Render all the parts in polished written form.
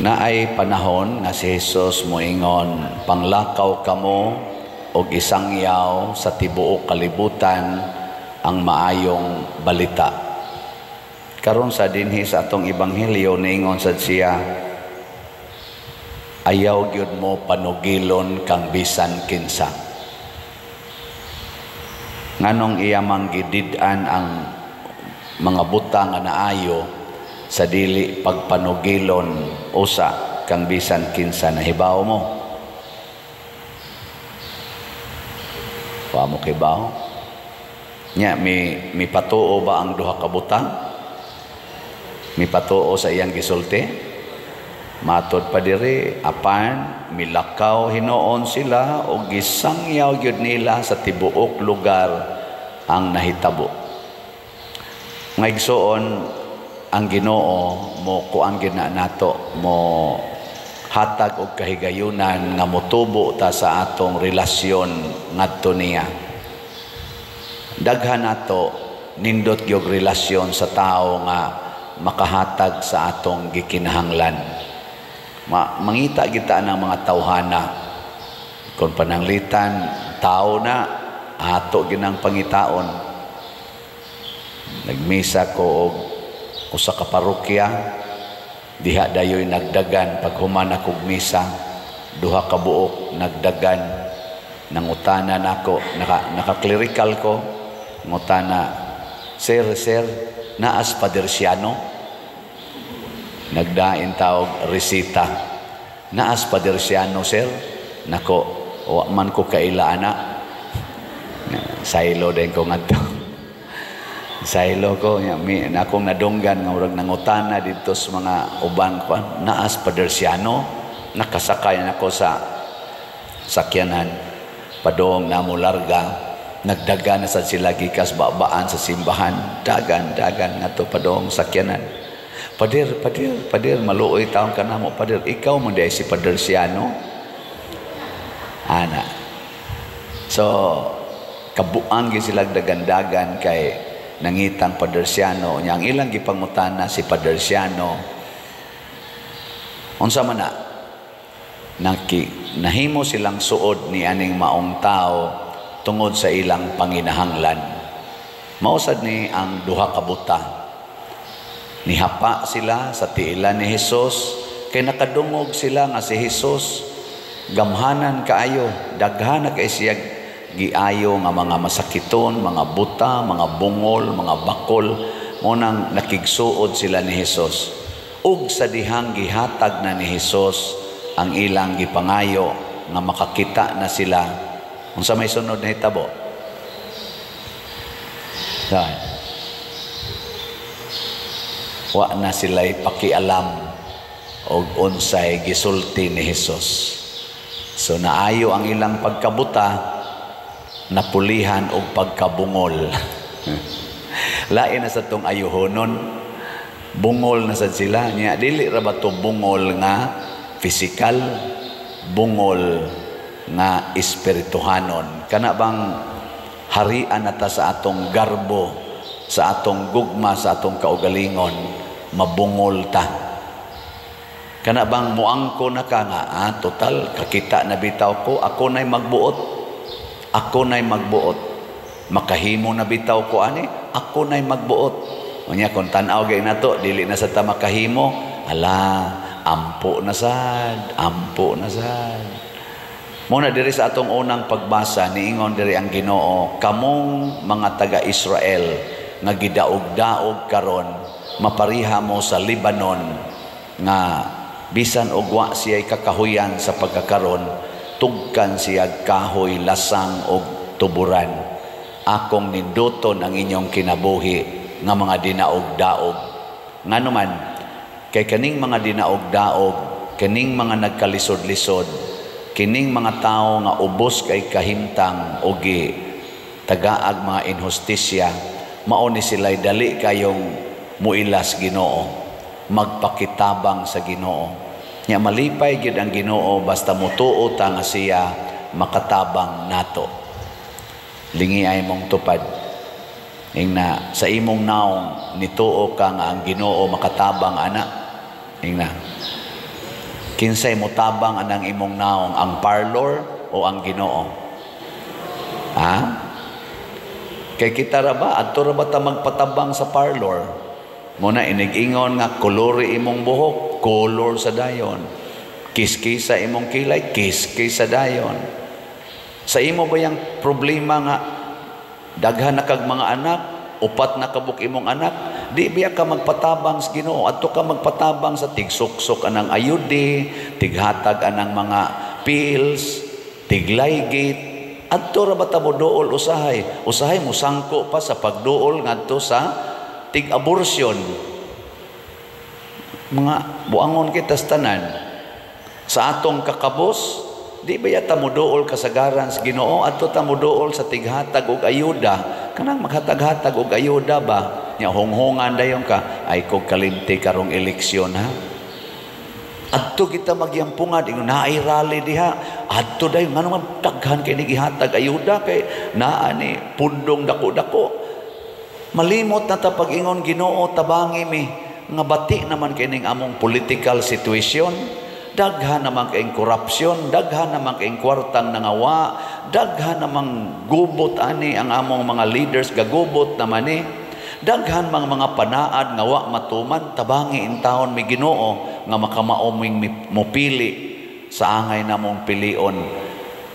Naay panahon nga si Jesus moingon, "Panglakaw kamo og isangyaw sa tibuok kalibutan ang maayong balita." Karon sa dinhi sa atong ebanghelyo, niingon sad siya, "Ayaw gyud mo panugilon kang bisan kinsa." Nganong iya mang gidid-an ang mga butang nga naayo sa dili pagpanugilon usa kang bisan kinsa? Nahibaw mo? Wa mo kibaw? Nya mi patuo ba ang duha ka butang? Mi patuo sa iyang gisulti? Matod pa diri, apan milakaw hinuon sila og gisangyaw gyud nila sa tibuok lugar ang nahitabo. Mga igsoon, ang Ginoo mo kuan gyud na nato, mo hatag og kahigayunan nga motubo ta sa atong relasyon ngadto niya. Daghan nato nindot gyud relasyon sa tawo nga makahatag sa atong gikinahanglan. Mangita kita ng mga tawhana. Kung pananglitan tao na ato ginang pangitaon. Nagmisa ko og usa ka parokya, diha dayoy nagdagan. Paghuman akog misa, duha ka buok nagdagan, nangutana nako, naka-clerical ko, ngutana, "Sir, sir, naas Padersiano?" Nagdain tawag resita. "Naas Padersiano, sir?" Nako, wa man ko kaila ana. Saylo din ko ngadto. Saylo ko nya mi akong nadunggan nga murag nangutana didto sa mga uban ko, "Naas Padersiano?" Nakasakay nako sa sakyanan. Padong namo larga, nagdagan na sad sila gikas babaan sa simbahan. Dagan, dagan ngadto padong sakyanan. "Pader, pader, pader, maluoy taon ka namo, pader. Ikaw man diay si Padersiano?" Ana. So, kabuang gyud sila dagan-dagan kay nangitang Padersiano. Nya ang ilang gipangutana si Padersiano. Unsa man na? Nahimo silang suod ni aning maong tao tungod sa ilang panginahanglan. Mausad ni ang duha ka buta. Nihapa sila sa tiilan ni Jesus kay nakadungog sila nga si Jesus gamhanan kaayo, daghan na kay siya giayo nga mga masakiton, mga buta, mga bungol, mga bakol. Mo nang nakigsuod sila ni Jesus. Ug sa dihang gihatag na ni Jesus ang ilang gipangayo nga makakita na sila, unsa may sunod na hitabo? Dahil wa na sila'y pakialam og unsay gisulti ni Jesus. So naayo ang ilang pagkabuta, napulihan og pagkabungol. Lain na sa tong ayuhonon, bungol na sad sila. Nya dili ra ba to bungol nga physical, bungol nga espirituhanon? Kana bang harian na ta sa atong garbo, sa atong gugma, sa atong kaugalingon, mabungol ta. Kana bang muangko na ka nga, "Ah, total, kakita na bitaw ko, ako na'y magbuot. Ako na'y magbuot. Makahimo na bitaw ko ani, ako na'y magbuot." Unya, kung tan-aw gay nato, dili na sa ta makahimo, ala, ampo na sad, ampo na sad. Muna diri sa atong unang pagbasa, niingon diri ang Ginoo, "Kamong mga taga-Israel nga gidaog-daog karon, mapariha mo sa Lebanon nga bisan og wa siya'y kakahuyan sa pagkakaron, tugkan siya kahoy, lasang og tuburan. Akong ninduton ang inyong kinabuhi nga mga dinaog-daog." Ngano man? Kay kaning mga dinaog-daog, kaning mga nagkalisod-lisod, kining mga tawo nga ubos kay kahimtang og tagaag mga inhustisya, mao ni sila'y dali kayong muilas Ginoo, magpakitabang sa Ginoo. Nya malipay gyud ang Ginoo basta mutuo ta nga siya makatabang nato. Lingi ay mong tupad. Ingna sa imong naong, nituo ka nga ang Ginoo makatabang ana? Ingna. Kinsay motabang anang imong naong, ang parlor o ang Ginoo? Ha? Kay kita ra ba, adto ra ba ta magpatabang sa parlor? Muna inig-ingon nga kolori imong buhok, color sa dayon. Kiskisa imong kilay, kiskisa dayon. Sa imo ba yung problema nga daghan na kag mga anak, upat na kabuk imong anak, di biya ka magpatabang sa Ginoo, adto ka magpatabang sa tigsuksok anang ayudi, tighatag anang mga pills, tiglaygate, adto ra ba ta mo duol usahay? Usahay musangko pa sa pagduol ngadto sa tig-abortion. Mga buangon kita sa tanan. Sa atong kakabos, di ba yata mo duol kasagaran sa Ginoo, adto ta mo duol sa tighatag og ayuda. Kanang maghatag-hatag og ayuda ba? Nya honghongan dayon ka, ay kog kalimti karong eleksyon ha. Adto kita magyampungan, ingon naay rally diha. Adto dayon ngano man daghan kay gihatag ayuda kay naa ni pundong dako-dako. Malimot na ta pag-ingon, Ginoo, tabangi mi nga bati naman kining among political situation. Daghan naman kayong korupsyon, daghan naman kayong kwartang nangawa, daghan namang gubot ani ang among mga leaders, gagubot naman ni. Daghan mga panaad nga wa matuman, tabangi intawon mi, Ginoo, nga makamao ming mopili sa angay namong pilion.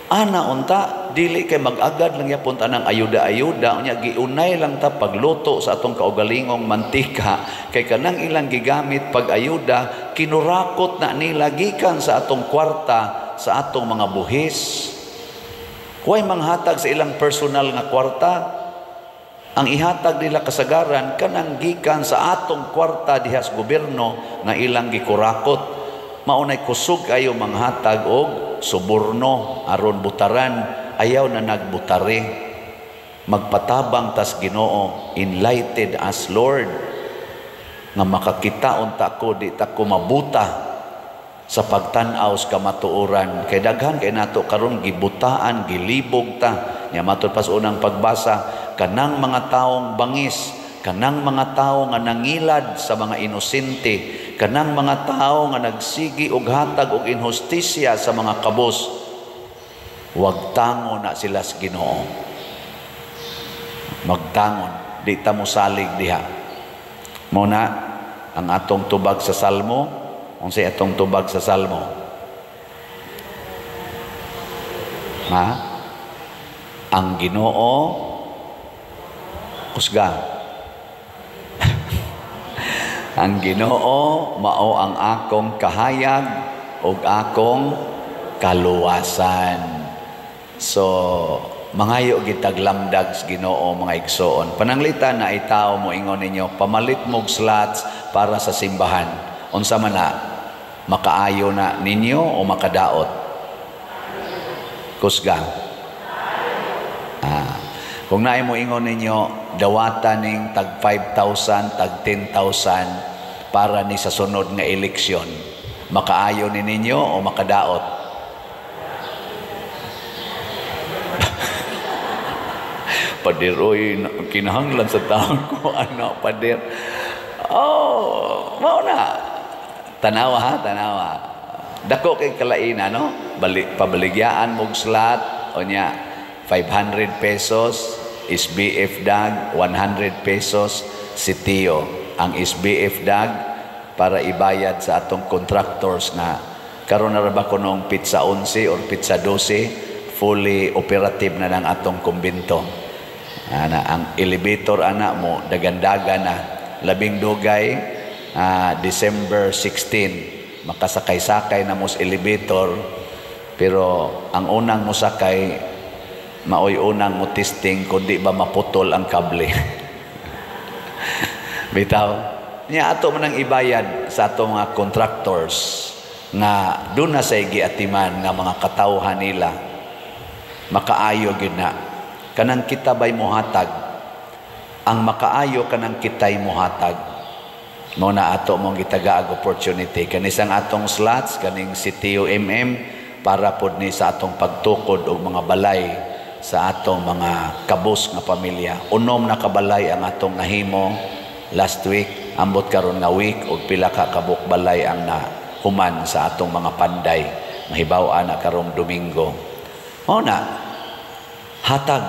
Ana unta, dili kay mag-agad lang yapon tanang ayuda-ayuda, unya giunay lang ta pagluto sa atong kaugalingong mantika kay kanang ilang gigamit pag ayuda kinurakot na nila gikan sa atong kwarta, sa atong mga buhis. Huwag manghatag sa ilang personal nga kwarta. Ang ihatag nila kasagaran kanang gikan sa atong kwarta diha sa gobyerno nga ilang gikurakot. Maunay kusog kayo manghatag og suborno aron butaran, ayaw na nagbutare. Magpatabang tas Ginoo, enlighten us, Lord, nga makakita unta ko, di ta ko mabuta sa pagtan-aw sa kamatuoran, kay daghan kay nato karon gibutaan, gilibog ta. Nya matud pas unang pagbasa, kanang mga taong bangis, kanang mga tawo nga nangilad sa mga inosente, kanang mga tawo nga nagsigi og hatag og inhustisya sa mga kabos, wag tangon na sila sa Ginoo. Magtangon, di ta mosalig diha. Mao na ang atong tubag sa Salmo. Unsay atong tubag sa Salmo? Ha? Ang Ginoo kusga. Ang Ginoo mao ang akong kahayag ug akong kaluwasan. So mangayo gitag lamdag sa Ginoo, mga igsoon. Pananglitan na itaw mo ingon ninyo, pamalit mog slots para sa simbahan. Unsa man na, makaayo na ninyo o makadaot? Kusga. Kung naay mo ingon ninyo, dawatan ning tag 5,000, tag 10,000 para ni sa sunod nga eleksyon. Makaayo ni ninyo o makadaot? Pader, oy, kinahanglan sa taon ko, ano, pader. Oh, mao na. Tanawa ha, tanawa. Dako kay kalaina, no? Balik, pabaligyaan mog slot, o nya, 500 pesos, SBF dag, 100 pesos, sitio. Ang SBF dag, para ibayad sa atong contractors nga karon na ra ba kuno pizza 11 or pizza 12, fully operative na ng atong kumbento. Ana, ang elevator ana mo dagandaga na labing dugay, December 16 makasakay-sakay na mo sa elevator, pero ang unang mosakay maoy unang mo testing kundi ba maputol ang kable. Bitaw niya ato man ang ibayad sa ato mga contractors nga doon na sa giatiman nga mga katawhan nila. Makaayo gyud na kanang kita bay mohatag, ang makaayo kanang kitay mohatag. Mao na ato mong gitagaag opportunity kanisang atong slots kaning CTO MM para pod ni sa atong pagtukod og mga balay sa atong mga kabus nga pamilya. Unom na kabalay ang atong nahimo last week, ambot karon nga week og pila ka kabuk balay ang na human sa atong mga panday. Mahibaw-an na karong Domingo. Mao na, hatag,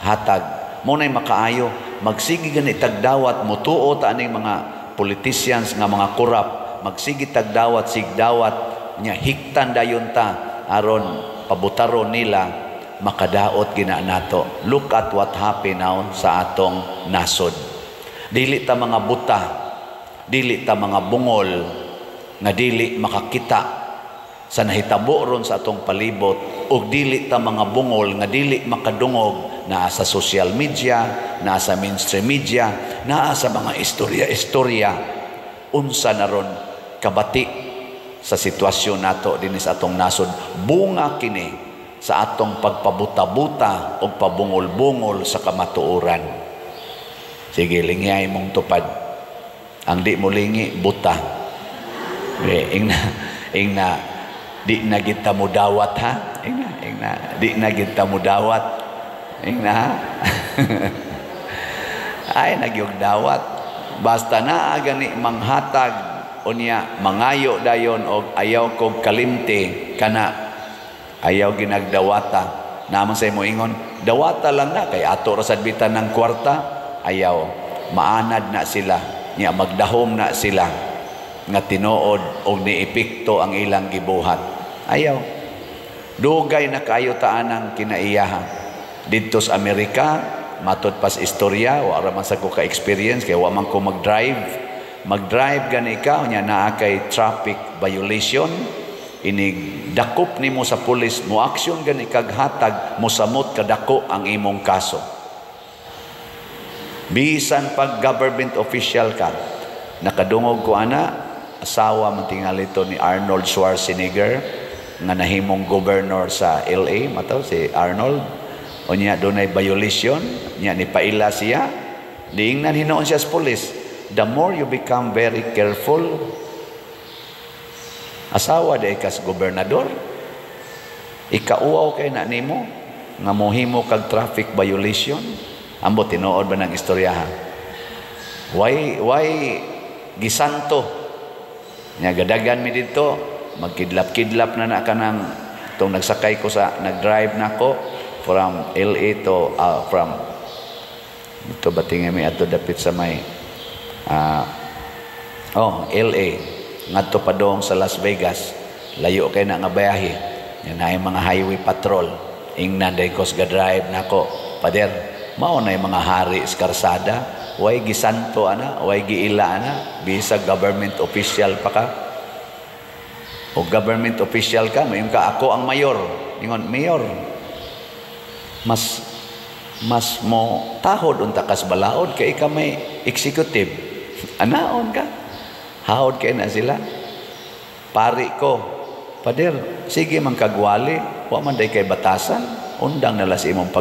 hatag. Mao na'y makaayo, magsige gani tagdawat, mutuo ta aning mga politicians nga mga corrupt, magsige tagdawat, sigdawat, nya hiktan dayon ta aron pabutaron nila, makadaot gina nato. Look at what happened now sa atong nasod. Dili ta mga buta, dili ta mga bungol nga dili makakita sa nahitabo ron sa atong palibot, ug dili ta mga bungol nga dili makadungog naa sa social media, naa sa mainstream media, naa sa mga istorya-istorya unsa na ron kabati sa sitwasyon nato dinhi sa atong nasod. Bunga kini sa atong pagpabuta-buta o pabungol-bungol sa kamatuoran. Sige, lingyay mong tupad. Ang di mo lingi, buta. Eh, ingna, ingna, di na kita mo dawat, ha? Ingna, ingna, di na kita mo dawat. Ingna, ha? Ay, nagyog dawat. Basta na gani manghatag, unya mangayo dayon og ayaw kog kalimti kana, ayaw ginagdawata. Naman sa imo ingon, dawata lang na kay ato ra sad bitan ng kwarta. Ayaw, maanad na sila nya, magdahom na sila nga tinuod og niepekto ang ilang gibuhat. Ayaw, dugay na kaayo ta anang kinaiyaha didto sa Amerika. Matud pas istorya, wa ra man sa ko ka experience kay wa man ko mag-drive. Mag-drive gani ka, nya naa kay traffic violation, inig dakop nimo sa pulis, mo aksyon gani kag hatag, mosamot kadako ang imong kaso bisan pag government official ka. Nakadungog ko ana, asawa man tingali to ni Arnold Schwarzenegger nga nahimong governor sa LA, mataw si Arnold. Unya dunay violation nya, ni paila siya, diingnan hinuon siya sa pulis, "The more you become very careful, asawa di kas gobernador, ikauaw kay na nimo nga mohimo kag traffic violation." Ambot, tinuod ba ng istorya, ha? Why gisanto nya gadagan mi didto, magkidlap-kidlap na na kanang tong nagsakay ko sa nag-drive nako from LA to from ito ba, tingin mi ato dapit sa may oh, LA ngadto padong sa Las Vegas. Layo kay na nga biyahe. Yan na mga highway patrol. Ingnan day ko sa drive nako, "Pader, mao na mga hari sa karsada. Way gisanto ana, way giila ana, bisag government official pa ka." O government official ka, mayon ka, "Ako ang mayor." Ingon, "Mayor, mas mas mo tahod unta kas balaod kay ikaw may executive." Anaon ka. Hawod kay na sila. "Pari ko." "Pader, sige man kagwali, wa man day kay batasan, undang nala sa imong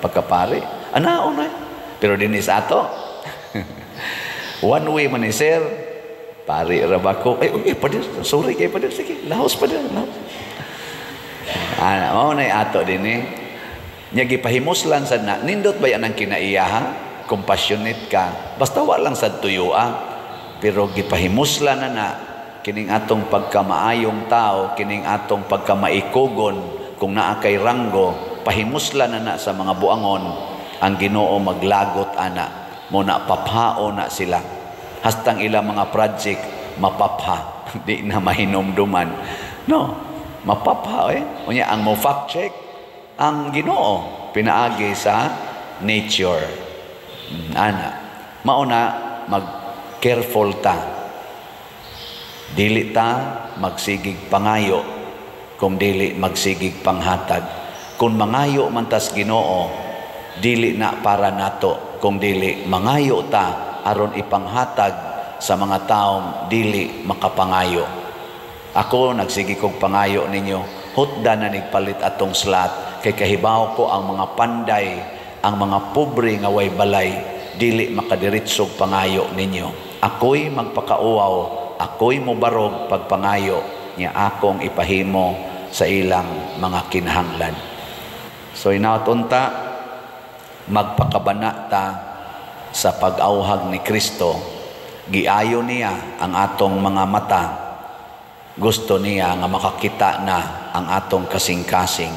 pagkapari." Anaon ay. Pero dinhi sa ato, one way man ni, "Sir, pari ra ba ko?" "Ay, okay, pader, sorry kay pader, sige, lahos pader, lahos." Ah, mao na ato dinhi. Nya gipahimuslan sad na, nindot ba yan ang kinaiyaha? Compassionate ka. Basta wa lang sad tuyoa. Pero gipahimuslan na na kining atong pagkamaayong tao, kining atong pagkamaikugon, kung naa kay ranggo, pahimuslan na na sa mga buangon, ang Ginoo maglagot ana, mo na paphao na sila. Hastang ilang mga project mapapha, di na mahinumduman. No, mapapha eh. Unya ang mo fact check ang Ginoo pinaagi sa nature. Ana, mauna mag careful ta. Dili ta magsigig pangayo kung dili magsigig panghatag. Kung mangayo man tas Ginoo, dili na para nato kung dili mangayo ta aron ipanghatag sa mga taong dili makapangayo. Ako nagsige kog pangayo ninyo, hutda na nigpalit atong slot kay kahibaw ko ang mga panday, ang mga pobre nga way balay, dili makadiretsog pangayo ninyo. Ako'y magpakauaw, ako'y mobarog pagpangayo niya akong ipahimo sa ilang mga kinahanglan. So inaot unta, magpakabana ta sa pag-awhag ni Kristo. Giayo niya ang atong mga mata. Gusto niya nga makakita na ang atong kasing-kasing,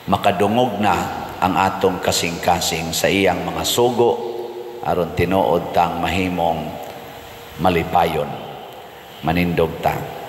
makadungog na ang atong kasing-kasing sa iyang mga sugo aron tinuod tang mahimong malipayon. Manindog ta.